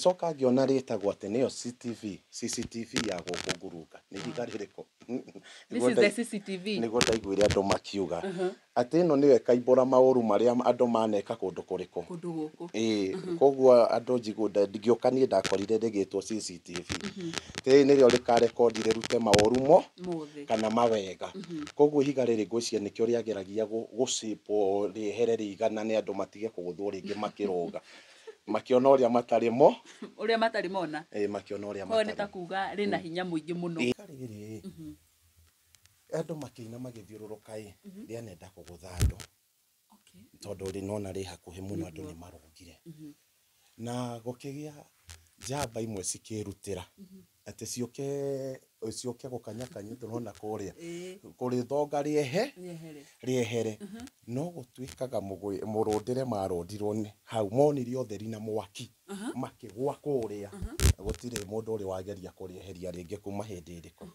Ngĩcoka ngĩona rĩtagwo atĩ nĩyo CTV, CCTV ya gũkũ ngurunga. Nĩ ihiga rĩrĩkũ? This is the CCTV. Nĩguo ndaiguire andũ makiuga atĩ ĩno nĩyo ĩkaimbũra maũru marĩa andũ maneka kũndũ kũrĩkũ. Kũndũ gũkũ. Ĩĩ, koguo andũ njigũ ngĩũka niĩ ndakorire rĩgĩtwo CCTV. Rĩrĩ nĩrĩo rĩkarekondi rĩrute maũru mo Mothe. kana mawega. Koguo ihiga rĩrĩ ngwĩciria nĩkĩo rĩageragia gũcĩpwo rĩehere rĩiganane andũ matige kũgũthwo rĩngĩ makĩrũga. Makĩona ũrĩa matarĩ mo. Ũrĩa matarĩ mona. Ĩĩ, makĩona ũrĩa Koguo nĩ matarĩ. ta kuga rĩna hinya mũingĩ mũno. Ihiga rĩrĩ andũ makĩina magĩthiũrũrũka ĩ, rĩanenda kũgũtha andũ. Tondũ rĩnona rĩ hakuhĩ mũno andũ nĩ marũgire. Na gũkĩgĩa njamba imwe cikĩrutĩra atĩ ciũke ciũke gũkanyakanya tũrona kũrĩa kũrĩthonga rĩehe Rĩehere. rĩehere. No gũtuĩkaga mũrũndĩre marũndirwo nĩ hau monire ũtheri na mwaki makĩgwa kũrĩa. Gũtirĩ mũndũ ũrĩ wageria kũrĩeheria rĩngĩ kuma hĩndĩ ĩrĩkũ.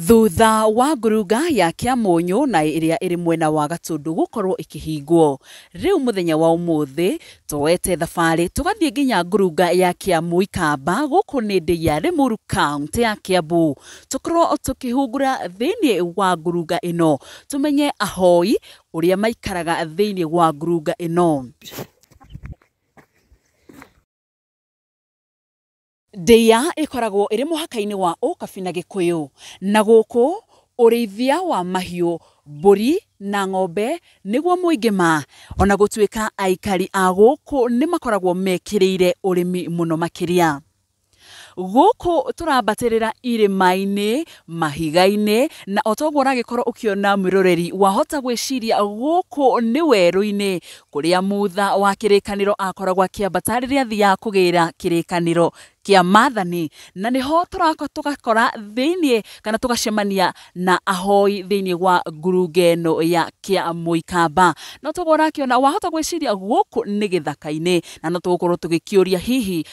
Thutha wa ngurunga ya Kĩamunyu na ĩrĩa ĩrĩ mwena wa Gatũndũ gũkorwo ĩkĩhingwo, rĩu mũthenya wa ũmũthĩ tuoete thabarĩ tũgathiĩ nginya ngurunga ya Kĩamũikamba gũkũ nĩ ndĩ ya Limuru kaũntĩ ya Kiambu, tũkorwo tũkĩhungura thĩinĩ wa ngurunga ĩno tũmenye ahoi ũrĩa maikaraga thĩinĩ wa ngurunga ĩno. Ndĩa ĩkoragwo ĩrĩ mũhaka-inĩ wa Ũkabi na Gĩkũyũ, na gũkũ ũrĩithia wa mahiũ mbũri na ng'ombe nĩguo mũingĩ ma, ona gũtuĩka aikari a gũkũ nĩ makoragwo mekĩrĩire ũrĩmi mũno makĩria. Gũkũ tũrambatĩrĩra irĩma-inĩ, mahiga-inĩ, na o toguo ũragĩkorwo ũkĩona mwĩroreri wahota gwĩciria gũkũ nĩ werũ-inĩ kũrĩa Mutha wa kĩrĩkanĩro akoragwo akĩambata rĩrĩa athiaga kũgĩra kĩrĩkanĩro kĩa maathani, na nĩho tũraka tũgakora thĩinĩ kana tũgacemania na ahoi thĩinĩ wa ngurunga ĩno ya Kĩamũikamba. No toguo ũrakĩona wahota gwĩciria gũkũ nĩ gĩthaka-inĩ, na no tũgũkorwo tũgĩkĩũria hihi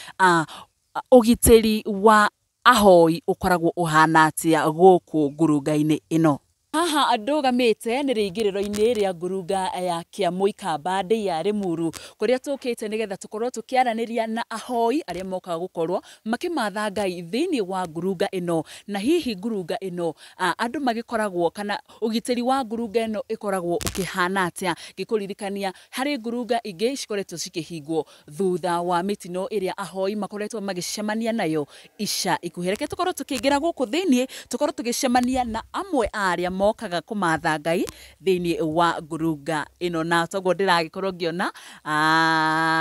ũgitĩri wa ahoi ũkoragwo ũhana atĩa gũkũ ngurunga-inĩ ĩno. Haha ndũgamĩte nĩ rĩingĩrĩro-inĩ rĩa ngurunga ya Kĩamũikamba ndĩ ya Limuru kũrĩa tũkĩte nĩgetha tũkorwo tũkĩaranĩria na ahoi arĩa mokaga gũkorwo makĩmatha Ngai thĩinĩ wa ngurunga ĩno, na hihi ngurunga ĩno andũ magĩkoragwo kana ũgitĩri wa ngurunga ĩno ĩkoragwo ũkĩhana atĩa. Ngĩkũririkania harĩ ngurunga ingĩ cikoretwo cikĩhingwo thutha wa mĩtino ĩrĩa ahoi makoretwo magĩcemania nayo ica ikuhĩ. Reke tũkorwo tũkĩingĩra gũkũ thĩinĩ tũkorwo tũgĩcemania na amwe a arĩa mokaga kũmatha Ngai thĩinĩ wa ngurunga ĩno, na toguo ndĩragĩkorwo ngĩona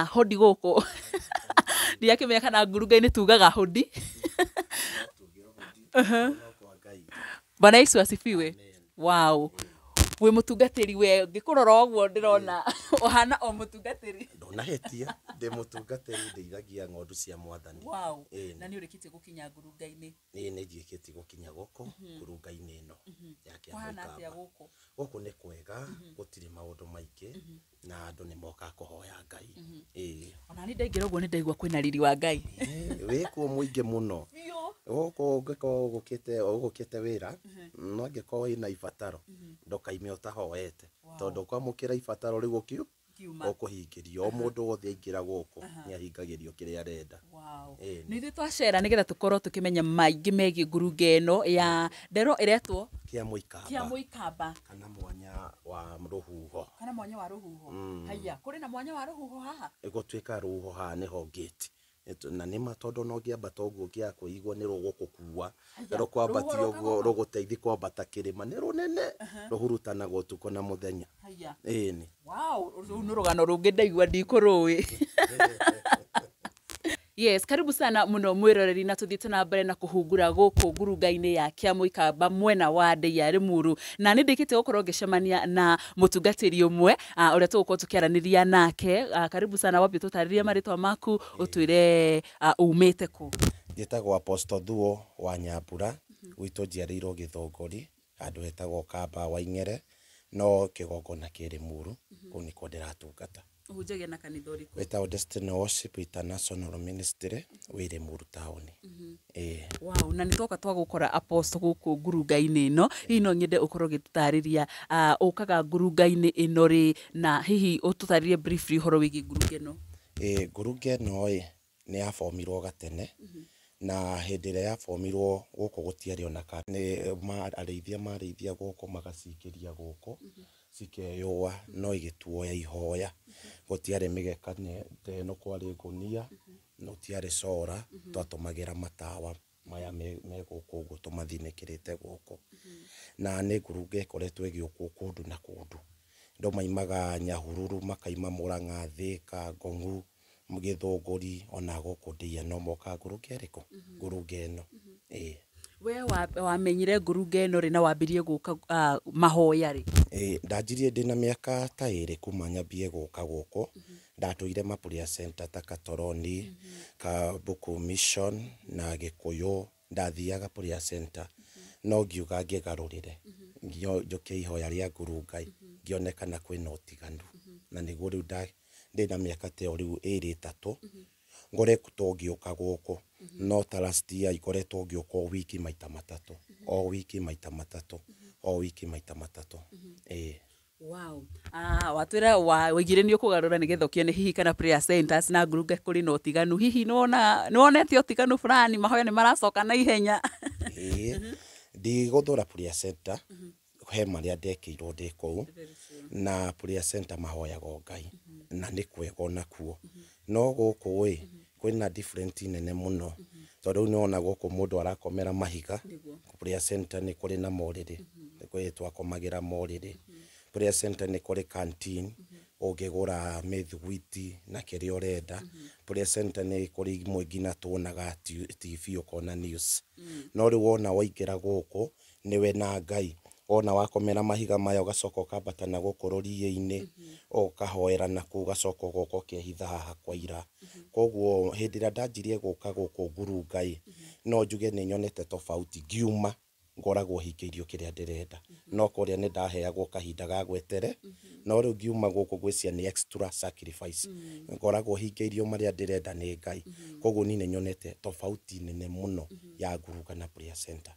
hodi gũkũ ndirakĩmenya kana ngurunga-inĩ tugaga hodi. Bwana Yesu asifiwe. Wow. Wĩ mũtungatĩri we, ngĩkũrora ũguo ndĩrona ũhana o mũtungatĩri. Ndũnahĩtia, ndĩ mũtungatĩri, ndĩithagia ng'ondu cia mwathani. Wow. Ĩĩ. Na nĩ ũrĩkĩtie gũkinya ngurunga-inĩ? Ĩĩ, nĩ njiĩkĩtie gũkinya gũkũ ngurunga-inĩ ĩno ya Kũhana atĩa Kĩamũikamba. gũkũ? Gũkũ nĩ kwega, gũtirĩ maũndũ maingĩ na andũ nĩ mokaga kũhoya Ngai. Ĩĩ. Ona niĩ ndaingĩra ũguo nĩ ndaigua kwĩna riri wa Ngai. Wĩkuo mũingĩ mũno. Biũ. Gũkũ ũngĩkorwo ũgũkĩte wĩra, no angĩkorwo wĩna ibataro, ndũkaime ũtahoete. Tondũ ũkwamũkĩra ibataro rĩu Ũkiuma. ũkũhingĩrio. O mũndũ wothe aingĩra gũkũ nĩ ahingagĩrio kĩrĩa arenda. Wow. Ĩĩ. Nĩ ithuĩ twacera nĩgetha tũkorwo tũkĩmenya maingĩ megiĩ ngurunga ĩno ya ndero ĩretwo Kĩamũikamba. Kĩamũikamba. Kana mwanya wa rũhuho. Kana mwanya wa rũhuho. Haiya, kũrĩ na mwanya wa rũhuho haha? Gũtuĩka rũhuho haha nĩho gate. Na nĩma tondũ no ũngĩambata ũguo ũngĩaga kwĩigua nĩ rũgũgũkua. Rũkwambatia ũguo rũgũteithia kwambata kĩrĩma. Nĩ rũnene, rũhurutanaga ũtukũ na mũthenya. Haiya. Ĩni. Wow, rũu nĩ rũgano rũngĩ ndaigua ndikũrũĩ. Yes, karibu sana muno mwiroreri na tuthiĩte na mbere na kũhungura gũkũ ngurunga-inĩ ya Kĩamũikamba mwena wa ndĩ ya Limuru, na nĩ ndĩkĩtie gũkorwo ngĩcemania na mũtungatĩri ũmwe ũrĩa tũgũkorwo tũkĩaranĩria nake. Karibu sana, wambe tũtarĩrie marĩtwa maku, ũtwĩre umĩte kũ. Njĩtagwo Apostle Thuo wa Nyambura, gwitũ njiarĩirwo Gĩthũngũri, handũ hetagwo Kamba wa Ing'ere, no kĩgongona kĩ Limuru, kũu nĩkuo ndĩratungata. Ũhunjagia na kanitha ũrĩkũ? Wĩtagwo Destiny Worship International Ministry, wĩ Limuru taũni. Ĩĩ. Wow, na nĩ twoka twagũkora Apostle gũkũ ngurunga-inĩ ĩno. Hihi no nyende ũkorwo ũgĩtũtarĩria ũkaga ngurunga-inĩ ĩno rĩ, na hihi ũtũtarĩrie briefly ũhoro wĩgiĩ ngurunga ĩno. Ĩĩ, ngurunga ĩno ĩ nĩ yabomirwo gatene, na hĩndĩ ĩrĩa yabomirwo gũkũ gũtiarĩ ona ka nĩ arĩithia marĩithia gũkũ magacingĩria gũkũ cikeyũa, no igĩtuoya ihoya. Gũtiarĩ mĩgeka ta ĩno, kwarĩ ngũnia, gũtiarĩ cora, twatũmagĩra matawa maya me gũkũ ũguo tũmathinĩkĩrĩte gũkũ. Na nĩ ngurunga ĩkoretwo ĩgĩũkwo kũndũ na kũndũ. Andũ maimaga Nyahururu, makaima Mũrang'a, Thĩka, Ngong'u, Gĩthũngũri, ona gũkũ Ndeiya no mokaga ngurunga ĩrĩkũ? Ngurunga ĩno. Ĩĩ. We wamenyire ngurunga ĩno rĩ, na wambirie gũka mahoya rĩ? Ĩĩ, ndanjirie ndĩna mĩaka ta 2 kuma nyambie gũka gũkũ. Ndatũire ma prayer center ta Katoroni, Kabuku Mission na Gĩkũyũ. Ndathiaga prayer center, no ngiuga ngĩgarũrĩre njũke ihoya rĩa ngurunga, ngĩonekana kwĩna ũtiganu. Na nĩguo rĩu ndĩna mĩaka ta ĩyo rĩu 2 3 ngoretwo ngĩũka gũkũ. No ta last year ngoretwo ngĩũka o wiki maita matatũ, o wiki maita matatũ, o wiki maita matatũ. Ĩĩ. Wow. Watwĩra waigire nĩ ũkũgarũra nĩgetha ũkĩone hihi kana prayer centers na ngurunga kũrĩ na ũtiganu. Hihi nĩwonete ũtiganu fulani, mahoya nĩ maracoka na ihenya? Ĩĩ, ndigũthũra prayer center, he marĩa ndekĩirwo ndĩ kũu, na prayer center mahoyaga o Ngai, na nĩ kwega onakuo. No gũkũ ĩ, kwĩna different nene mũno, tondũ rĩu nĩwona gũkũ mũndũ arakomera mahiga. Prayer center nĩ kũrĩ na morĩrĩ, nĩ twakomagĩra morĩrĩ. Prayer center nĩ kũrĩ canteen, ũngĩgũra mĩthiguiti na kĩrĩa ũrenda. Prayer center nĩ kũrĩ imwe nginya tuonaga TV ũkona news. No rĩu wona waingĩra gũkũ nĩwe na Ngai. Wona wakomera mahiga maya ũgacoka ũkambata na gũkũ rũriĩ-inĩ, ũkahoera nakuo, ũgacoka ũgoka ũkehitha haha kwaira. Koguo hĩndĩ ĩrĩa ndanjirie gũka gũkũ ngurunga ĩ, no njuge nĩ nyonete tofauti. Ngiuma ngoragwo hingĩirio kĩrĩa ndĩrenda, no kũrĩa nĩ ndaheagwo kahinda ga gwetere. No rĩu ngiuma gũkũ ngwĩciria nĩ extra sacrifice, ngoragwo hingĩirio marĩa ndĩrenda nĩ Ngai. Koguo niĩ nĩ nyonete tofauti nene mũno ya ngurunga na prayer center.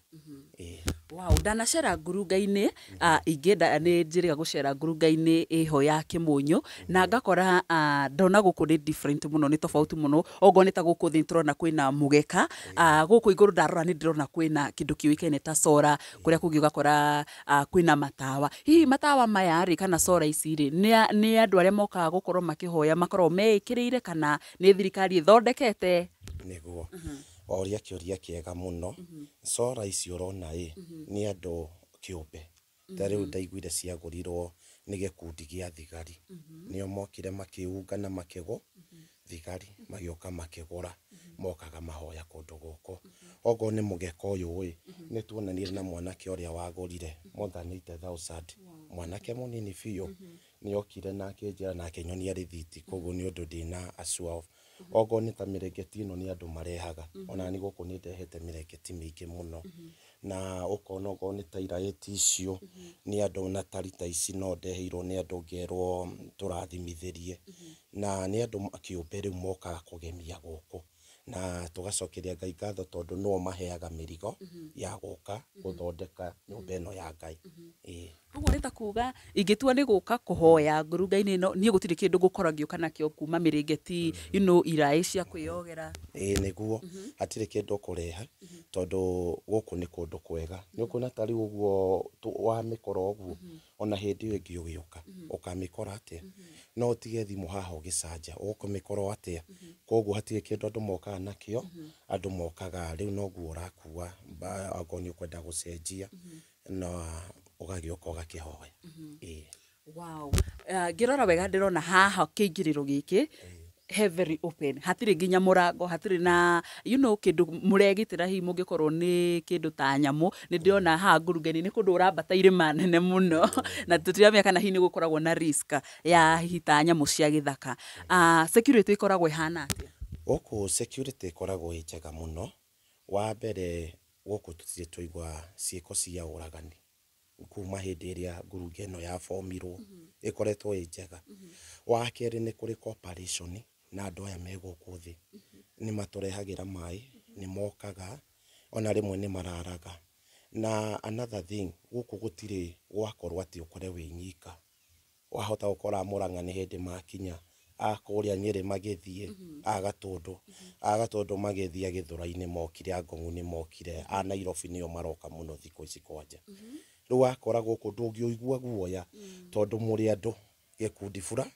Ĩĩ. Wow, ndanacera ngurunga-inĩ ingĩ, nĩ njĩrĩga gũcera ngurunga-inĩ ĩho ya Kĩmũnyũ, na ngakora ndona gũkũ nĩ different mũno, nĩ tofauti mũno. Okorwo nĩ ta gũkũ thĩ tũrona kwĩna mũgeka, gũkũ igũrũ ndarora nĩ ndĩrona kwĩna kĩndũ kĩũĩkaine ta cora, kũrĩa kũngĩ ũgakora kwĩna matawa. Hihi matawa maya rĩ, kana cora ici rĩ, nĩ andũ arĩa mokaga gũkorwo makĩhoya makoragwo meĩkĩrĩire, kana nĩ thirikari ĩthondekete? Nĩguo waũria kĩũria kĩega mũno. Cora ici ũrona ĩ, nĩ andũ kĩũmbe. Ta rĩu ndaiguire ciagũrirwo nĩ gĩkundi gĩa thigari, nĩo mokire makĩungana makĩgũ thigari magĩũka makĩgũra, mokaga mahoya kũndũ gũkũ. Okorwo nĩ mũgeka ũyũ ĩ, nĩ tuonanire na mwanake ũrĩa wagũrire more than 80,000, mwanake mũnini biũ, nĩ okire na akĩnjĩra na akĩnyonia rĩthiti. Koguo nĩ ũndũ ndĩna assure of. Okorwo nĩ ta mĩrĩngĩti ĩno nĩ andũ marehaga, ona niĩ gũkũ nĩ ndehete mĩrĩngĩti mĩingĩ mũno. Na ũkona okorwo nĩ ta iraĩti icio nĩ andũ, na tarita ici no ndeheirwo nĩ andũ ngerwo tũrathimithĩrie, na nĩ andũ kĩũmbe rĩu mokaga kũgemia gũkũ, na tũgacokeria Ngai ngatho tondũ nĩo maheaga mĩrigo ya gũka gũthondeka nyũmba ĩno ya Ngai. Ĩĩ. Ũguo nĩ ta kuga ingĩtua nĩ gũka kũhoya ngurunga-inĩ ĩno, niĩ gũtirĩ kĩndũ ngũkorwo ngĩũka nakĩo kuma mĩrĩngĩti, iraĩ cia kwĩyogera. Ĩĩ nĩguo, hatirĩ kĩndũ ũkũreha, tondũ gũkũ nĩ kũndũ kwega. Nĩ ũkuona ta rĩu ũguo wamĩkora ũguo, ona hĩndĩ ĩyo ĩngĩ ũgĩũka ũkamĩkora atĩa? No ũtige thimũ haha ũgĩcanja, ũkũmĩkora atĩa? Koguo hatirĩ kĩndũ andũ mokaga nakĩo, andũ mokaga rĩu noguo ũrakua, okorwo nĩ ũkwenda gũcenjia, na ũgagĩũka ũgakĩhoya. Ĩĩ. Wow. Ngĩrora wega ndĩrona haha kĩingĩrĩro gĩkĩ he very open, hatirĩ nginya mũrango, hatirĩ na kĩndũ mũregitĩra hihi mũngĩkorwo nĩ kĩndũ ta nyamũ. Nĩ ndĩrona haha ngurunga-inĩ nĩ kũndũ ũrambata irĩma nene mũno, na tũtiramenya kana hihi nĩ gũkoragwo na risk ya hihi ta nyamũ cia gĩthaka. Security ĩkoragwo ĩhana atĩa? Gũkũ security ĩkoragwo ĩ njega mũno. Wa mbere gũkũ tũtirĩ twaigua ciĩko cia ũragani kuma hĩndĩ ĩrĩa ngurunga ĩno yabomirwo, ĩkoretwo ĩ njega. Wa kerĩ nĩ kũrĩ cooperation na andũ aya me gũkũ thĩ, nĩ matũrehagĩra maĩ, nĩ mokaga, ona rĩmwe nĩ mararaga. Na another thing, gũkũ gũtirĩ gwakorwo atĩ ũkore wĩ nyika. Wahota gũkora Mũrang'a nĩ hĩndĩ makinya, a kũrĩa Nyĩrĩ magĩthiĩ, a Gatũndũ, a Gatũndũ magĩthiĩ, a Gĩthũrai nĩ mokire, a Ngong'u nĩ mokire, a Nairobi nĩo maroka mũno thikũ ici kwanja. Rĩu wakora gũkũ ndũngĩũigua guoya tondũ mũrĩ andũ gĩkundi bura.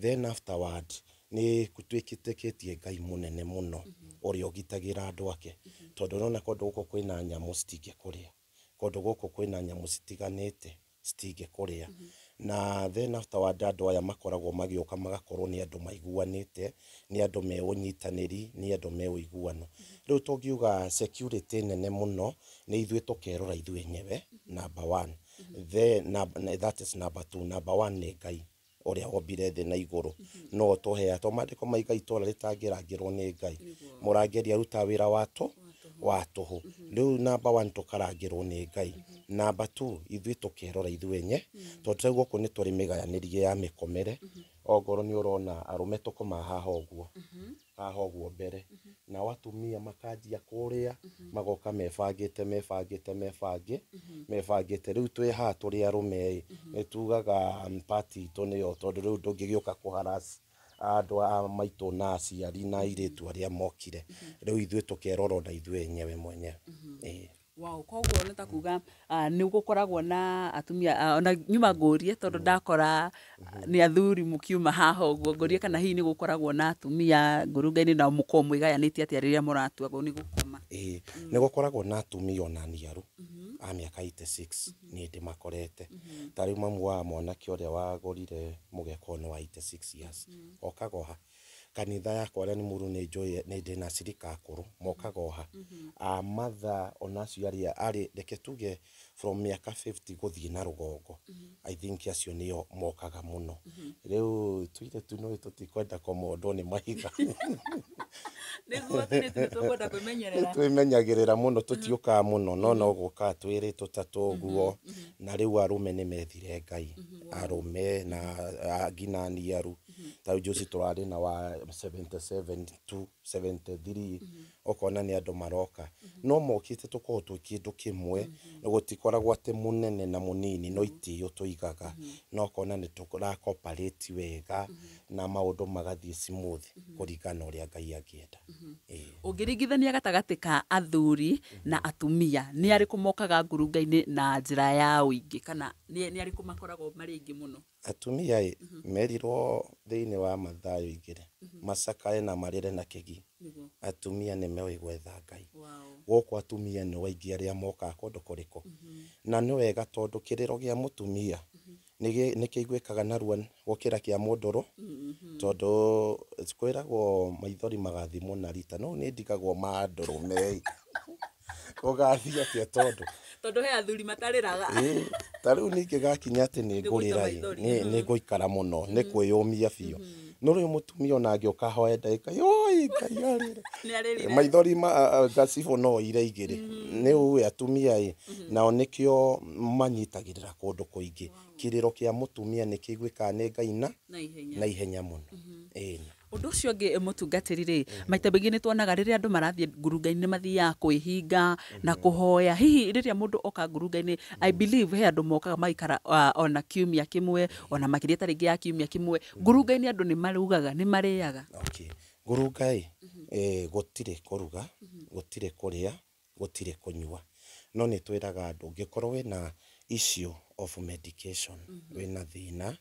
Then afterward nĩ twĩtĩkĩtie Ngai mũnene mũno ũrĩa ũgitagĩra andũ ake, tondũ ũrona kũndũ gũkũ kwĩna nyamũ citingĩkũrĩa, kũndũ gũkũ kwĩna nyamũ citiganĩte citingĩkũrĩa. Na then afterward andũ aya makoragwo magĩũka magakorwo nĩ andũ maiguanĩte, nĩ andũ me ũnyitanĩri, nĩ andũ me ũiguano. Rĩu tũngiuga security nene mũno nĩ ithuĩ tũkerora ithuĩ enyewe, number one. Then that is number two. Number one nĩ Ngai ũrĩa wombire thĩ na igũrũ, no ũtũheaga, to maandĩko maiga itũra rĩtangĩrangĩrwo nĩ Ngai, mũrangĩri arutaga wĩra wa tũhũ. Rĩu number one tũkarangĩrwo nĩ Ngai. Number two ithuĩ tũkerora ithuĩ enye, tondũ rĩu gũkũ nĩ tũrĩ mĩgayanĩrie ya mĩkomere. Ongorwo nĩ ũrona arũme tũkomaga haha ũguo, haha ũguo mbere, nao atumia makanjia kũrĩa, magoka mebangĩte mebangĩte mebangĩ mebangĩte. Rĩu twĩ haha tũrĩ arũme ĩ, nĩ tugaga party itũ nĩyo, tondũ rĩu ndũngĩgĩũka kũharass andũ a maitũ na aciari na airĩtu arĩa mokire. Rĩu ithuĩ tũkerora ona ithuĩ enyewe mwenyewe. Ĩĩ. Wow, koguo nĩ ta kuga nĩ gũkoragwo na atumia, ona nyuma ngũrie tondũ ndakora nĩ athuri mũkiuma haha ũguo, ngũrie kana hihi nĩ gũkoragwo na atumia ngurunga-inĩ, na mũkoragwo mwĩgayanĩtie atĩa rĩrĩa mũratua nĩ gũkoma? Ĩĩ, nĩ gũkoragwo na atumia ona aniaru a mĩaka 86, niĩ ndĩmakorete. Ta rĩu mamu wa mwanake ũrĩa wagũrire mũgeka ũyũ nĩ wa 86 years, okaga oha kanitha yakwa arĩa nĩ mũru, nĩ njũĩ nĩ ndĩna acirika akũrũ mokaga oha, a mother ona acio arĩa arĩ, reke tuge from mĩaka 50 gũthiĩ na rũgongo, I think acio nĩo mokaga mũno. Rĩu tũirĩtu nĩ tũtikwenda kũmondwo nĩ mahiga. Nĩguo, tũirĩtu nĩ tũkwenda kwĩmenyerera. Twĩmenyagĩrĩra mũno, tũtiũkaga mũno, no gũkaga twĩrĩ tũtatũ ũguo. Na rĩu arũme nĩ methire Ngai, arũme na nginya aniaru. Ta rĩu juzi tũrarĩ na wa 77 to 73, ũkona nĩ andũ maroka, no mokĩte tũkorwo twĩ kĩndũ kĩmwe. Gũtikoragwo atĩ mũnene na mũnini, no itĩo tũigaga, na ũkona nĩ tũra cooperate wega na maũndũ magathiĩ smooth kũringana na ũrĩa Ngai angĩenda. Ĩĩ. Ũngĩringithania gatagatĩ ka athuri na atumia, nĩ arĩkũ mokaga ngurunga-inĩ na njĩra ya ũingĩ, kana nĩ arĩkũ makoragwo marĩ aingĩ mũno? Atumia ĩ, merirwo thĩinĩ wa Mathayo 2 macakae na marĩre na kĩgi. Atumia nĩ meũĩ gwetha Ngai. Gũkũ atumia nĩ aingĩ arĩa mokaga kũndũ kũrĩkũ, na nĩ wega tondũ kĩrĩro gĩa mũtumia nĩ kĩiguĩkaga narua gũkĩra kĩa mũndũrũ, tondũ kwĩragwo maithori magathimwo na rita. No nĩ ndigagwo ma ndũrũme ĩ, gũgathiĩ atĩa tondũ Tondũ he athuri matarĩraga. Ĩĩ, ta rĩu ningĩ gakinya atĩ nĩ Nĩ gũita ngũrĩra ĩ, maithori. nĩ ngũikara mũno nĩ kwĩyũmia biũ. No rĩu mũtumia ona angĩũka ahoe ndagĩka, oi Ngai, arĩre. Nĩ arĩrire. Maithori ma ngacibũ no ire igĩrĩ. Nĩ ũĩ atumia ĩ, nao nĩkĩo manyitagĩrĩra kũndũ kũingĩ. Kĩrĩro kĩa mũtumia nĩ kĩiguĩkaga nĩ Ngai na Na ihenya. Na ihenya mũno, ĩĩ. Ũndũ ũcio ũngĩ, mũtungatĩri rĩ, maita maingĩ nĩ tuonaga rĩrĩa andũ marathiĩ ngurunga-inĩ nĩ mathiaga kwĩhinga na kũhoya. Hihi rĩrĩa mũndũ oka ngurunga-inĩ, I believe he andũ mokaga magaikara ona kiumia kĩmwe, ona makĩria ta rĩngĩ ya kiumia kĩmwe ngurunga-inĩ, andũ nĩ marugaga, nĩ marĩaga? Okay. Ngurunga ĩ, gũtirĩ kũruga, gũtirĩ kũrĩa, gũtirĩ kũnyua. No nĩ twĩraga andũ ũngĩkorwo wĩna issue of medication, wĩna thĩna,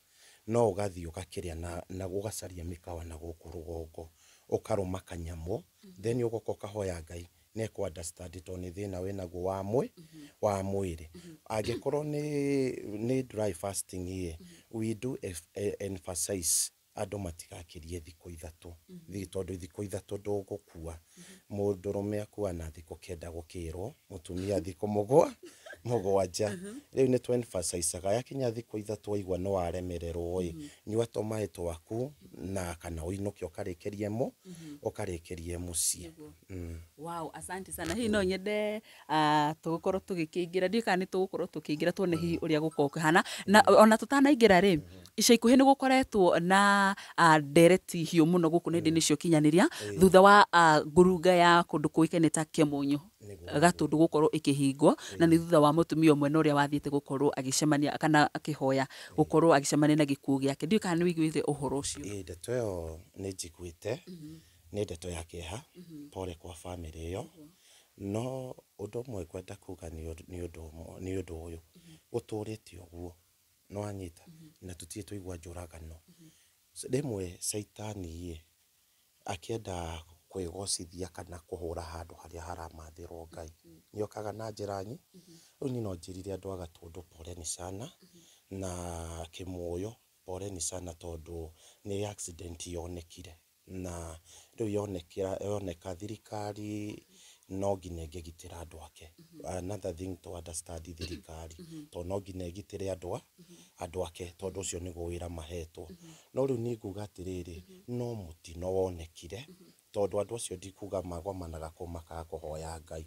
no ũgathiĩ ũgakĩrĩa na ũgacaria mĩkawa na gũkũ rũgongo, ũkarũma kanyamũ, then ũgoka ũkahoya Ngai nĩ ekũ understand tondũ nĩ thĩna wĩnaguo wa mwĩrĩ. Angĩkorwo nĩ dry fasting ĩ, we do emphasize andũ matigakĩrie thikũ 3, tondũ thikũ 3 ndũgũkua. Mũndũrũme akua na thikũ 9 gũkĩrwo, mũtumia thikũ 7. Rĩu nĩ tũ-emphasize-aga yakinya thikũ 3 waigua nĩ waremererwo ĩ, nyua tũmaĩ twaku na kana ũinũke ũkarĩkĩrie mũciĩ. Wow, asante sana. Hihi no nyende tũgũkorwo tũgĩkĩingĩra, ndiũĩ kana nĩ tũgũkorwo tũkĩingĩra tuone hihi ũrĩa gũkorwo kũhana. Na ona tũtanaingĩra rĩ, ica ikuhĩ nĩ gũkoretwo na ndereti hiũ mũno gũkũ nenda-inĩ cia ũkinyanĩria thutha wa ngurunga ya kũndũ kũĩkaine ta Kĩemunyo Gatũndũ gũkorwo ĩkĩhingwo, na nĩ thutha wa mũtumia ũmwe na ũrĩa wathiĩte gũkorwo agĩcemania kana akĩhoya gũkorwo agĩcemania na gĩkuũ gĩake. Ndiũĩ kana nĩ ũiguĩte ũhoro ũcio. Ĩĩ, ndeto ĩyo nĩ njiguĩte, nĩ ndeto ya kĩeha, pole kwa bamĩrĩ ĩyo. No ũndũ ũmwe ngwenda kuga nĩ ũndũ ũyũ, gũtũrĩte ũguo, nĩ wanyita, na tũtirĩ twaigua njũragano. Rĩmwe caitani ĩ, akĩenda kwĩgocithia kana kũhũra handũ harĩa haramathĩrwo Ngai, nĩ okaga na njĩra nyi. Rĩu niĩ no njĩrire andũ a Gatũndũ poleni sana, na Kĩmũyũ poleni sana, tondũ nĩ accident yonekire, na rĩu yoneka thirikari no nginya ĩngĩgitĩra andũ ake. Another thing to understand thirikari, tondũ no nginya ĩgitĩre andũ ake, tondũ ũcio nĩguo wĩra mahetwo. No rĩu niĩ nguga atĩrĩrĩ, no mũtino wonekire, tondũ andũ acio ndikuga magomanaga kũu makaga kũhoya Ngai,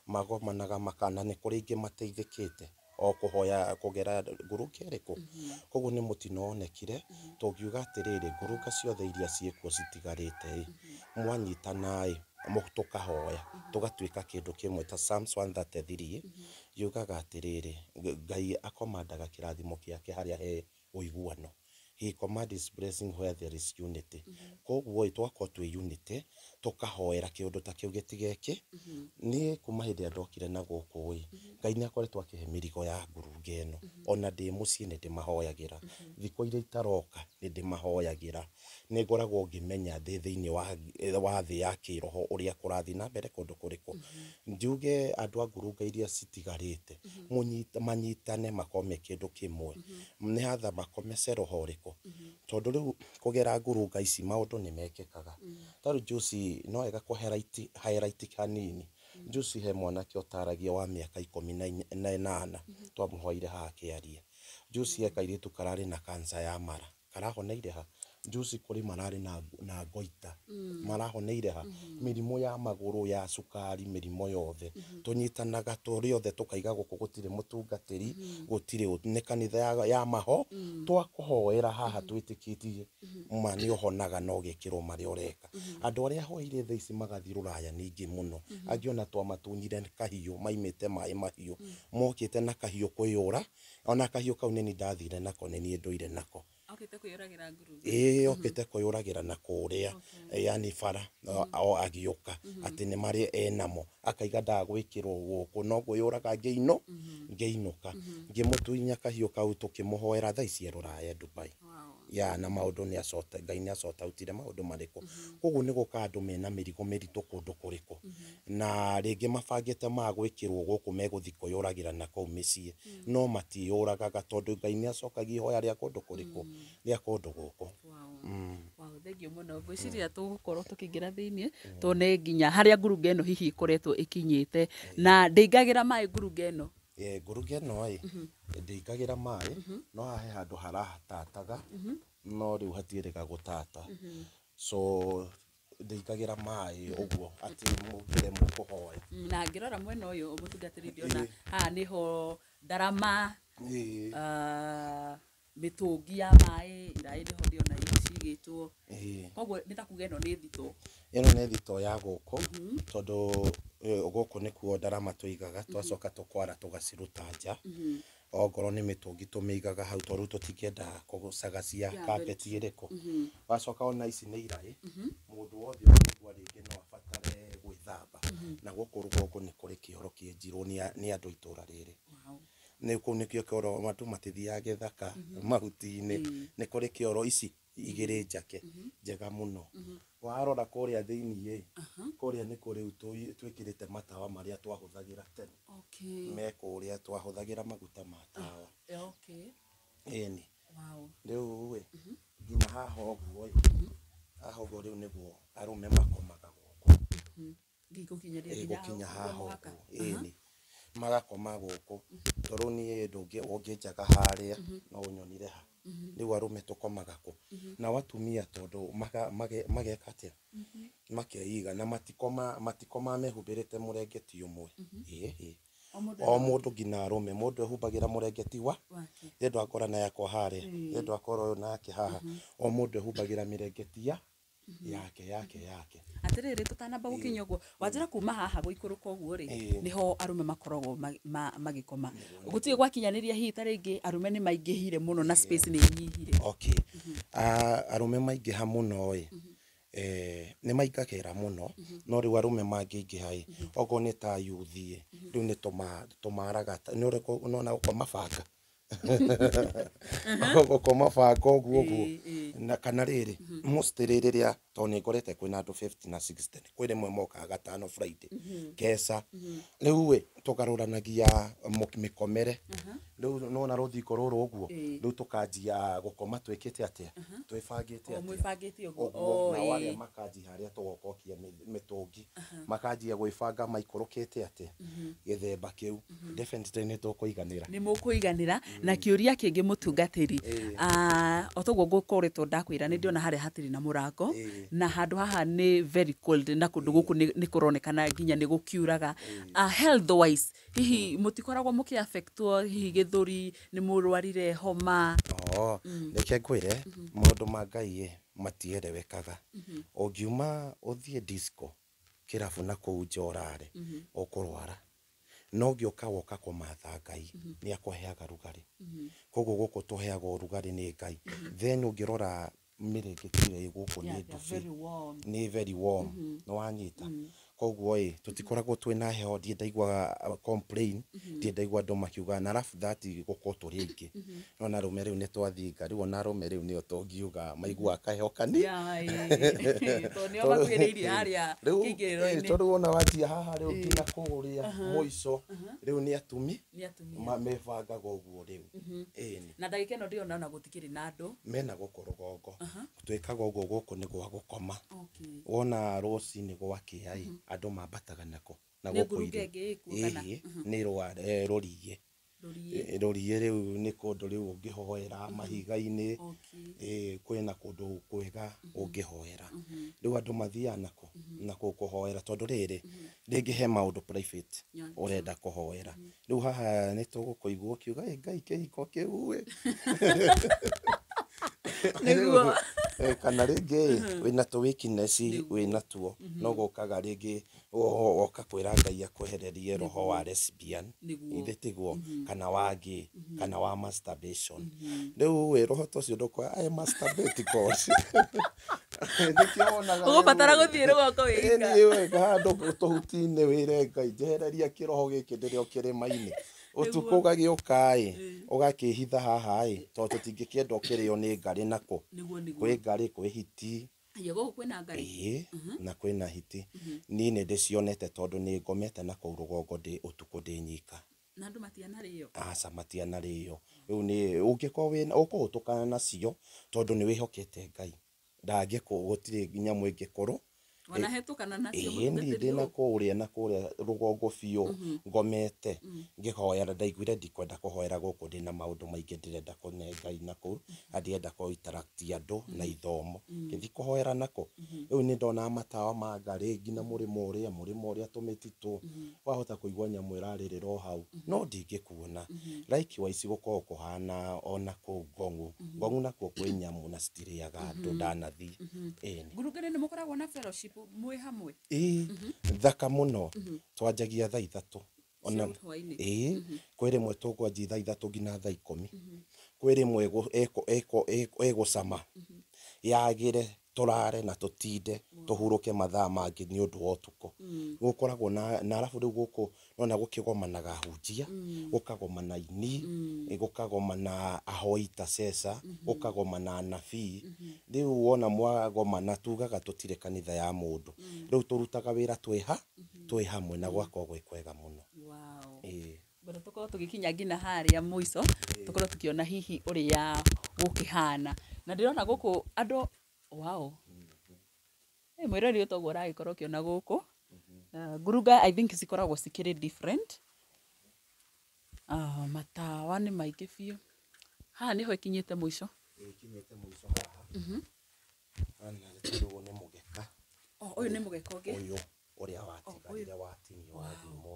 magomanaga makana nĩ kũrĩ ingĩ mateithĩkĩte o kũhoya kũgera ngurunga ĩrĩkũ. Koguo nĩ mũtino wonekire, tũngiuga atĩrĩrĩ, ngurunga ciothe iria ciĩkuo citigarĩte ĩ, mwanyitana ĩ, tũkahoya tũgatuĩka kĩndũ kĩmwe. Ta Psalms 133 yugaga atĩrĩrĩ, Ngai akomandaga kĩrathimo gĩake harĩa he ũiguano. He command his blessing where there is unity. Koguo ĩ, twakorwo twĩ unity, tũkahoera kĩũndũ ta kĩu gĩtigeke. Niĩ kuma hĩndĩ ĩrĩa ndokire na gũkũ ĩ, Ngai nĩ akoretwo akĩhe mĩrigo ya ngurunga ĩno. Ona ndĩ mũciĩ nĩ ndĩmahoyagĩra, thikũ iria itaroka nĩ ndĩmahoyagĩra. Nĩ ngoragwo ngĩmenya thĩ thĩinĩ wa thĩ ya kĩroho ũrĩa kũrathiĩ na mbere kũndũ kũrĩkũ. Njuge andũ a ngurunga iria citigarĩte manyitane makome kĩndũ kĩmwe, nĩ hatha makomece roho ũrĩkũ, tondũ rĩu kũgera ngurunga ici maũndũ nĩ mekĩkaga. Ta rĩu juice no wega kũ highlight hanini. Juice he mwanake ũtaragia wa mĩaka 18 twamũhoire haha akĩaria. Juice he kairĩtu kararĩ na cancer ya mara, karahoneire ha? Juice kũrĩ mararĩ na ngoita, marahoneire ha? Mĩrimũ ya magũrũ, ya cukari, mĩrimũ yothe. Tũnyitanaga tũrĩ othe tũkaiga gũkũ gũtirĩ mũtungatĩri, gũtirĩ nĩ kanitha ya maho, twakũhoera haha twĩtĩkĩtie ma nĩ ũhonaga na ũgekĩrwo marĩa ũreka. Andũ arĩa hoeire thaa ici magathiĩ rũraya nĩ aingĩ mũno. Angĩ ona twamatunyire kahiũ, maimĩte maĩ mahiũ, mokĩte na kahiũ kwĩyũra, ona kahiũ kau nĩ niĩ ndathire nako, nĩ niĩ ndũire nako. Okĩte kwĩyũragĩra ngurunga. Ĩĩ, okĩte kwĩyũragĩra na kũrĩa, yani bara o agĩũka atĩ nĩ marĩ enamo, akaiga ndagwĩkĩrwo gũkũ no kwĩyũraga ngĩinũka. Ngĩmũtunya kahiũ kau tũkĩmũhoera, thaa ici e rũraya Dubai. Ya na maũndũ nĩ acota, Ngai nĩ acotautire maũndũ marĩkũ. Koguo nĩ gũka andũ mena mĩrigo mĩritũ kũndũ kũrĩkũ, na rĩngĩ mabangĩte magwĩkĩrwo gũkũ megũthiĩ kwĩyũragĩra na kũu mĩciĩ, no matiĩyũragaga tondũ Ngai nĩ acokagia ihoya rĩa kũndũ kũrĩkũ, rĩa kũndũ gũkũ. Wow, thengiũ mũno. Ngwĩciria tũgũkorwo tũkĩingĩra thĩiniĩ tuone nginya harĩa ngurunga ĩno hihi ĩkoretwo ĩkinyĩte. Na ndĩingagĩra maĩ ngurunga ĩno? Ngurunga ĩno ĩ, ndĩingagĩra maĩ, no haha he handũ harahatataga, no rĩu hatiĩrĩga gũtata. So ndĩingagĩra maĩ ũguo atĩ mũngĩremwo kũhoya. Na ngĩrora mwena ũyũ mũtungatĩri ndĩrona haha nĩho ndarama, mĩtũngi ya maĩ, iraĩ nĩho ndĩrona cigĩtwo. Koguo nĩ ta kuga ĩno nĩ thitoo. Ĩno nĩ thitoo ya gũkũ, tondũ gũkũ nĩkuo ndarama tũigaga, twacoka tũkwara tũgaciruta nja. Ongorwo nĩ mĩtũngi tũmĩigaga hau, tondũ tũtingĩenda kũcagacia carpet ĩrĩkũ. Wacoka ona ici nĩ iraĩ, mũndũ wothe ũngĩigua rĩngĩ no abatare gwĩthamba. Na gũkũ rũgongo nĩ kũrĩ kĩoro kĩenjirwo nĩ andũ a itũra rĩrĩ. Nĩ kũu nĩkĩo kĩoro andũ matithiaga gĩthaka mahuti-inĩ, nĩ kũrĩ kĩoro ici igĩrĩ njake njega mũno. Warora kũrĩa thĩiniĩ, kũrĩa nĩ kũrĩ twĩkĩrĩte matawa marĩa twahũthagĩra tene. Me kũrĩa twahũthagĩra maguta ma tawa. Ĩni. Rĩu ĩ, nginya haha ũguo ĩ, haha ũguo rĩu nĩguo arũme makomaga gũkũ. Gũkinya haha ũguo. Ĩni. Magakoma gũkũ, tondũ niĩ ndũngĩ ũngĩnjaga harĩa no ũnyonire ha. Rĩu arũme tũkomaga kũ? Nao atumia tondũ mageka atĩa? Makeiga na matikoma mehumbĩrĩte mũrengeti ũmwe. Ĩĩ. O mũndũ nginya arũme, mũndũ ehumbagĩra mũrengeti wa rĩndũ akora na yakwa harĩa, rĩndũ akora ũyũ nake haha. O mũndũ ehumbagĩra mĩrengeti ya yake yake yake. Atiriri, tutanamba gukinya uguo, wanjira kuma haha guikuruka uguo ri, niho arume makoragwo magikoma. Gutire gwakinyaniria hihi ta ringi arume ni maingihire muno na space ni inyihire? Okay. Arume maingĩha mũno ĩ, nĩ maingagĩra mũno, no rĩu arũme mangĩingĩha ĩ, okorwo nĩ ta youth ĩ, rĩu nĩ tũmaraga nĩ ũrĩ nona gũkoma banga, gũkoma banga ũguo ũguo. Na kana rĩrĩ mostly rĩrĩa, tondũ nĩ ngorete kwĩna andũ 50 na 60, kwĩ rĩmwe mokaga gatano Friday keca. Rĩu ĩ tũgarũranagia mĩkomere. Rĩu nona rũthingo rũrũ ũguo, rĩu tũkanjia gũkoma twĩkĩte atĩa? Twĩbangĩte atĩa? Mwĩbangĩte ũguo. Ũguo, nao arĩa makanjia harĩa tũgokokia mĩtũngi, makanjia gwĩbanga maikũrũkĩte atĩa gĩthemba kĩu. Definitely nĩ tũkũiganĩra. Nĩ mũkũiganĩra. Na kĩũria kĩngĩ, mũtungatĩri, o toguo ngũkoretwo ndakwĩra, nĩ ndĩrona harĩa hatirĩ na mũrango, na handũ haha nĩ very cold, na kũndũ gũkũ nĩ kũronekana nginya nĩ gũkiuraga. Health wise, hihi mũtikoragwo mũkĩ affectwo, hihi gĩthũri, nĩ mũrwarire homa? Oh, reke ngwĩre, maũndũ ma Ngai ĩ matierewekaga. Ũngiuma ũthiĩ disco kĩrabu na kũu nja ũrare, ũkũrwara. No ũngĩũka woka kũmatha Ngai, nĩ akũheaga rugarĩ. Koguo gũkũ tũheagwo ũrugarĩ nĩ Ngai. Then ũngĩrora mĩrĩngĩti ĩrĩa ĩ gũkũ nĩ ndubi, nĩ very warm, nĩ wanyita? Koguo ĩ tũtikoragwo twĩna heho. Ndirĩ ndaigua complain, ndirĩ ndaigua andũ makiuga. Na arabu that gũkorwo tũrĩ aingĩ, nona arũme rĩu nĩ twathinga, rĩu ona arũme rĩu nĩo tũngiuga maiguaga kaheho kani Tondũ nĩo makuhĩrĩirie harĩa rĩu kĩingĩrĩro-inĩ. Tondũ wona wanjia haha rĩu nginya kũrĩa mũico, rĩu nĩ atumi Nĩ atumia mebangaga ũguo rĩu, ĩni. Na ndagĩka ĩno ndĩrona ona gũtikĩrĩ na andũ. Mena gũkũ rũgongo twĩkaga ũguo, gũkũ nĩ gwa gũkoma. Wona rũcinĩ gwakĩa ĩ, andũ mambataga nako na Nĩ gũkũ ngurunga irĩ ĩngĩ ĩkuo kana? Ĩhĩ, nĩ rũriĩ. Rũriĩ. Rũriĩ rĩu nĩ kũndũ rĩu ũngĩhoera mahiga-inĩ. Kwĩna kũndũ kwega ũngĩhoera. Rĩu andũ mathiaga nako nakũu kũhoera, tondũ rĩrĩ rĩngĩ he maũndũ private ũrenda kũhoera. Rĩu haha nĩ tũgũkũigua ũkiuga, "Ĩ Ngai, kĩhiko kĩu ĩ." Nĩguo. Kana rĩngĩ wĩna tũ weakness wĩna tuo, no gũkaga rĩngĩ woka kwĩra Ngai akwehererie roho wa lesbian, ithe tiguo, kana wa gay, kana wa masturbation. Rĩu ĩ roho ta ũcio ndũkwa I masturbate God. Nĩkĩo wonaga Ũgũbatara gũthiĩ rũgongo wĩika. Ĩni wega handũ tũhuti-inĩ wĩre Ngai, njehereria kĩroho gĩkĩ ndĩrĩ o kĩrĩma-inĩ. Ũtukũ ũgagĩũka ĩ, ũgakĩhitha haha ĩ, tondũ tũtingĩkĩenda ũkĩrĩo nĩ ngarĩ nako. Nĩguo. Kwĩ ngarĩ, kwĩ hiti. Ĩyo gũkũ kwĩna ngarĩ? Ĩĩ, na kwĩna hiti. Niĩ nĩ ndĩcionete tondũ nĩ ngomete na kũu rũgongo ndĩ ũtukũ ndĩ nyika. Na andũ matianarĩo? Aca, matianarĩo. Rĩu nĩ ũngĩkorwo wĩna ũkũhũtũkana nacio tondũ nĩ wĩhokete Ngai. Ndangĩkũ gũtirĩ nyamũ ĩngĩkũrũ. Wanahetũkana nacio? Ĩĩ, niĩ Mũtungatĩri ndĩna ũũ? Kũrĩa na kũrĩa rũgongo biũ ngomete ngĩhoera, ndaiguire ndikwenda kũhoera gũkũ, ndĩna maũndũ maingĩ ndĩrenda kũne Ngai na kũu, na ndirenda kũ interact andũ na ithomo. Ngĩthiĩ kũhoera nako. Rĩu nĩ ndonaga matawa ma ngarĩ nginya mũrĩmo ũrĩa tũmĩtitũ, wahota kũigua nyamũ ĩrarĩrĩra o hau, no ndingĩkuona. Likewise gũkoragwo kũhana ona kũu Ngong'u. Ngong'u nakuo kwĩ nyamũ na citirĩaga andũ, ndanathiĩ. Ĩni. Ngurunga-inĩ nĩ mũkoragwo na fellowship mwĩ hamwe? Ĩĩ, thaka mũno. Twanjagia thaa 3 ona Cia hwaĩ-inĩ? Ĩĩ, kwĩ rĩmwe tũkwanjia thaa 3 nginya thaa 10. Kwĩ rĩmwe ĩgũcama yagĩre tũrare na tũtinde tũhurũke mathaa mangĩ nĩ ũndũ wa ũtukũ. Gũkoragwo na arabu rĩu gũkũ nona gũkĩgomanaga ahunjia, gũkagomana aini, gũkagomana ahoi intercessor, gũkagomana anabii. Rĩu wona mwagomana, tugaga tũtirĩ kanitha ya mũndũ. Rĩu tũrutaga wĩra twĩ hamwe na gwakorwo gwĩ kwega mũno. Ĩĩ. Ngwenda tũkorwo tũgĩkinya nginya harĩa mũico, tũkorwo tũkĩona hihi ũrĩa gũkĩhana. Na ndĩrona gũkũ andũ, wow. Mwĩrori, ũtoguo ũragĩkorwo ũkĩona gũkũ. Ngurunga I think cikoragwo cikĩrĩ different. Matawa nĩ maingĩ biũ. Haha nĩho ĩkinyĩte mũico. Ĩkinyĩte mũico haha. Na rĩu nĩ mũgeka. Ũyũ nĩ mũgeka ũngĩ. Ũyũ ũrĩa watigarire watinio wathimwo.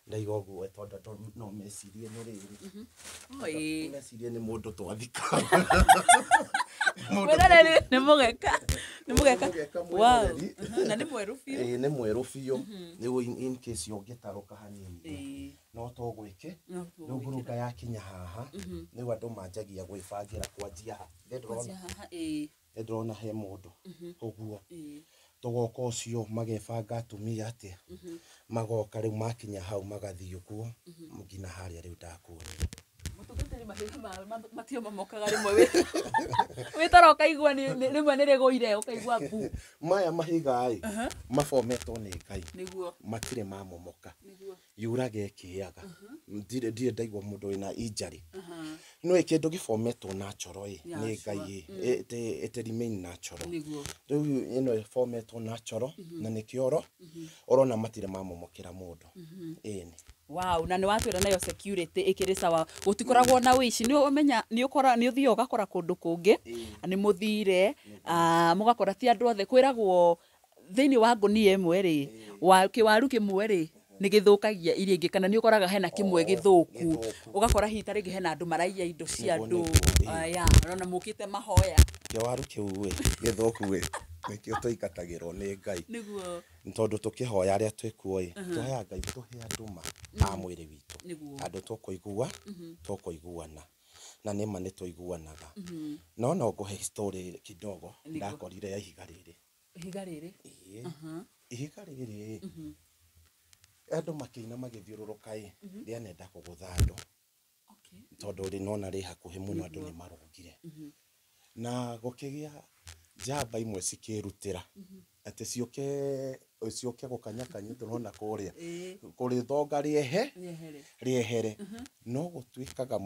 Ndaiga ũguo tondũ andũ no mecirie nĩ rĩrĩ. Mecirie nĩ mũndũ twathika. Mwĩroreri nĩ mũgeka. Nĩ mũgeka. Wow. Na nĩ mwerũ biũ. Ĩĩ nĩ mwerũ biũ. Rĩu in case ũngĩtarũka hanini. No tũgwĩke. Rĩu ngurunga yakinya haha. Rĩu andũ manjagia gwĩbangĩra kwanjia haha. Ndĩrona he mũndũ. Ũguo. Tũgoka ũcio magebanga atumia atĩa. Magoka rĩu makinya hau magathiĩ ũguo nginya harĩa rĩu ndakuonia. Mũtungatĩri mahiga matio mamokaga rĩmwe wĩtara ũkaigua rĩmwe nĩ rĩgũire ũkaigua mbu. Maya mahiga ĩ mabometwo nĩ Ngai. Nĩguo. Matirĩ mamomoka. Nĩguo. Yuraga ĩkĩaga. Ndirĩ ndaigua mũndũ wĩna injury. No kĩndũ gĩbometwo natural ĩ nĩ Ngai ĩ it remain natural. Nĩguo. Rĩu ĩno ĩbometwo natural na nĩkĩo ũrona matirĩ mamomokera mũndũ. Ĩni. Wow, na nĩ watwĩra nayo security ĩkĩrĩ sawa gũtikoragwo na ũici. Nĩ ũmenya nĩ ũkora nĩ ũthiaga ũgakora kũndũ kũngĩ nĩ mũthire mũgakora ti andũ othe kwĩragwo thĩinĩ wa ngũnia ĩmwe rĩ wa kĩwaru kĩmwe rĩ nĩ gĩthũkagia iria ingĩ kana nĩ ũkoraga hena kĩmwe gĩthũku ũgakora hihi ta rĩngĩ hena andũ maraiya indo cia andũ ya ũrona mũkĩte mahoya. Kĩwaru kĩu ĩ gĩthũku ĩ nĩkĩo tũingatagĩrwo nĩ Ngai. Nĩguo. Tondũ tũkĩhoya arĩa twĩkuo ĩ tũhoyaga Ngai tũhe andũ ma a mwĩrĩ witũ. Andũ tũkũigua tũkũiguana na nĩma nĩ tũiguanaga. No no ngũhe story kidogo ndakorire ya ihiga rĩrĩ. Ihiga rĩrĩ? Ihiga rĩrĩ andũ makĩina magĩthiũrũrũka ĩ rĩanenda kũgũtha andũ. Tondũ rĩnona rĩ hakuhĩ mũno andũ nĩ marũngire. Na gũkĩgĩa njamba imwe cikĩrutĩra atĩ ciũke gũkanyakanya tũrona kũrĩa kũrĩthonga rĩehere no gũtuĩkaga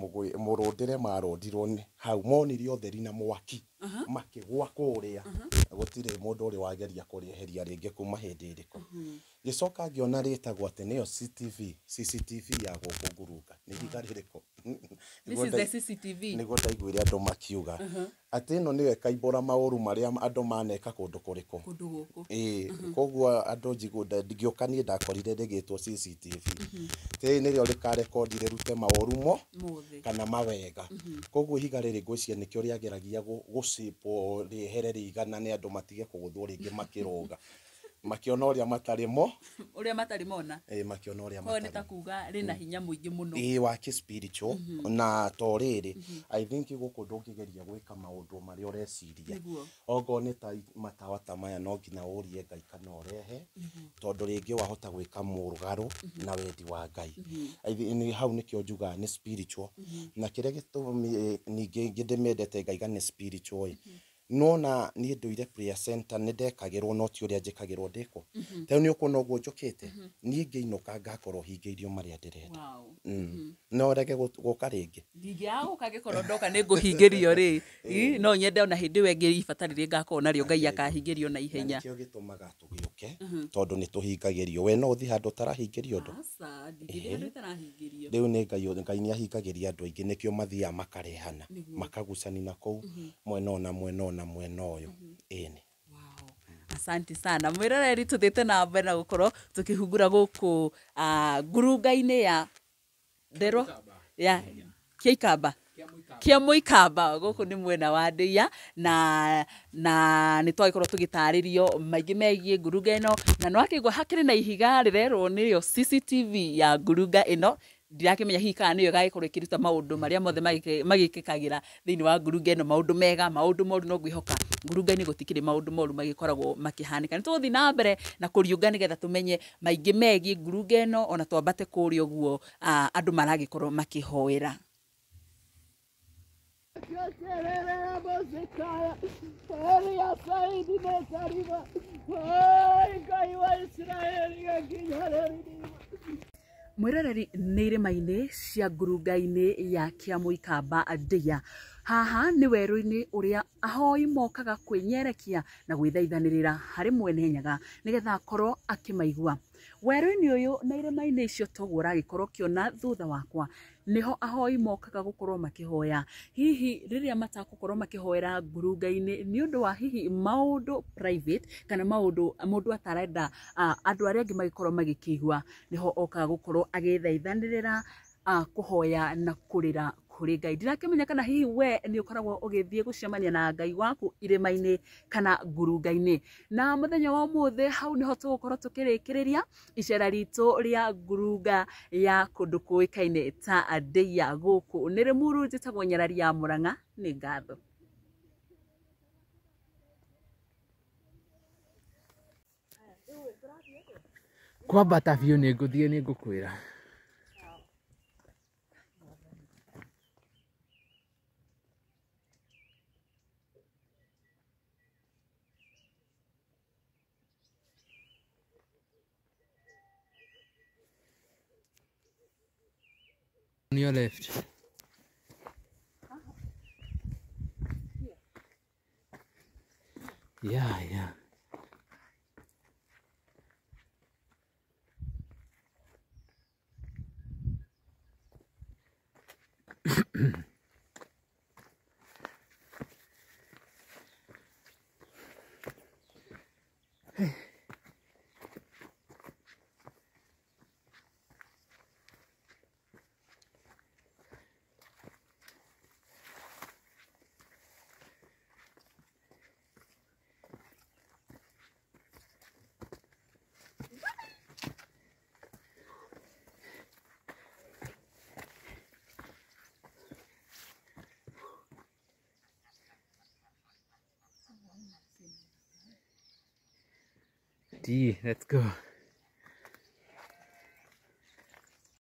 mũrũndĩre marũndirwo nĩ hau monire ũtheri na mwaki makĩgũa kũrĩa gũtirĩ mũndũ ũrĩ wageria kũrĩeheria rĩngĩ kuma hĩndĩ ĩrĩkũ. Ngĩcoka ngĩona rĩtagwo atĩ nĩyo CCTV ya gũkũ ngurunga nĩ ihiga rĩrĩkũ? This is the CCTV. Nĩguo ndaiguire andũ makiuga atĩ ĩno nĩyo ĩkaimbũra maũru marĩa andũ maneka kũndũ kũrĩkũ. Kũndũ gũkũ. Ĩĩ koguo andũ ngĩũka niĩ ndakorire rĩgĩtwo CCTV. Rĩrĩ nĩrĩo rĩkarekondi rĩrute maũru mo kana mawega. Koguo ihiga rĩrĩ ngwĩciria nĩkĩo rĩageragia gũcĩpwo rĩehere rĩiganane andũ matige kũgũthwo rĩngĩ makĩrũga. Makiona ũrĩa matarĩ mo. Ũrĩa matarĩ mona. Ĩĩ makiona ũrĩa matarĩ. Nĩ ta kuga rĩna hinya mũingĩ mũno. Ĩĩ wa kĩ spiritual na to rĩrĩ I think gũkũ ndũngĩgeria gwĩka maũndũ marĩa ũreciria. Okorwo nĩ ta matawa ta maya no nginya ũrie Ngai kana ũrehe tondũ rĩngĩ wahota gwĩka mũgarũ na wendi wa Ngai. I hau nĩkĩo njugaga nĩ spiritual na kĩrĩa gĩtũmi ningĩ ndĩmendete ngaiga nĩ spiritual ĩ. Nona niĩ ndũire prayer center nĩ ndekagĩrwo no ti ũrĩa njĩkagĩrwo ndĩkũ. Rĩu nĩ ũkuona ũguo njũkĩte niĩ ngĩinũka ngakorwo hingĩirio marĩa ndĩrenda. No ũrege gũka rĩngĩ. Ndingĩaga gũka ngĩkorwo ndoka nĩ ngũhingĩrio rĩ. No nyende ona hĩndĩ ĩyo ĩngĩ ibata rĩrĩ ngakorwo narĩo Ngai akahingĩrio na ihenya. Nĩkĩo gĩtũmaga tũgĩũke tondũ nĩ tũhingagĩrio. We no ũthiĩ handũ ũtarahingĩrio ũndũ? Aca, ndingĩthiĩ handũ itarahingĩrio. Rĩu nĩ Ngai nĩ ahingagĩria andũ aingĩ nĩkĩo mathiaga makarehana makagucania na kũu mwena ũyũ na mwena ũyũ na mwena ũyũ. Ĩni. Wow. Asante sana. Mwĩroreri tũthiĩte na mbere na gũkorwo tũkĩhungura gũkũ ngurunga-inĩ ya Nderwa ya Kĩaikamba Kĩa Mũikamba gũkũ nĩ mwena wa Ndĩia na nĩ twagĩkorwo tũgĩtarĩrio maingĩ megiĩ ngurunga ĩno na nĩ wakĩigua hakĩrĩ na ihiga rĩrerwo nĩrĩo CCTV ya ngurunga ĩno. Ndirakĩmenya hihi kana nĩyo ĩgagĩkorwo ĩkĩruta maũndũ marĩa mothe magĩkĩkagĩra thĩinĩ wa ngurunga ĩno, maũndũ mega, maũndũ moru, no ngwĩhoka ngurunga-inĩ gũtikĩrĩ maũndũ moru magĩkoragwo makĩhanĩka. Nĩ tũgũthiĩ na mbere na kũriũnga nĩgetha tũmenye maingĩ megiĩ ngurunga ĩno ona twambate kũrĩa ũguo andũ maragĩkorwo makĩhoera. Mwĩroreri nĩ irĩma-inĩ cia ngurunga-inĩ ya Kĩamũikamba Ndĩia. Haha nĩ werũ-inĩ ũrĩa ahoi mokaga kwĩnyerekia na gwĩthaithanĩrĩra harĩ mwene Nyaga nĩgetha akorwo akĩmaigua. Werũ-inĩ ũyũ na irĩma-inĩ icio toguo ũragĩkorwo ũkĩona thutha wakwa, nĩho ahoi mokaga gũkorwo makĩhoya. Hihi rĩrĩa matakũkorwo makĩhoera ngurunga-inĩ nĩ ũndũ wa hihi maũndũ private kana maũndũ mũndũ atarenda andũ arĩa angĩ magĩkorwo magĩkĩigua, nĩho okaga gũkorwo agĩthaithanĩrĩra kũhoya na kũrĩra kũrĩ Ngai. Ndirakĩmenya kana hihi we nĩ ũkoragwo ũgĩthiĩ gũcemania na Ngai waku irĩma-inĩ kana ngurunga-inĩ. Na mũthenya wa ũmũthĩ hau nĩho tũgũkorwo tũkĩrĩkĩrĩria icera ritũ rĩa ngurunga ya kũndũ kũĩkaine ta Ndeia gũkũ nĩ Rĩmuru. Njĩtagwo Nyarari ya Mũrang'a, nĩ ngatho. Kwambata biũ nĩ ngũthiĩ nĩ ngũkwĩra. On your left. Yeah, yeah. D, let's go.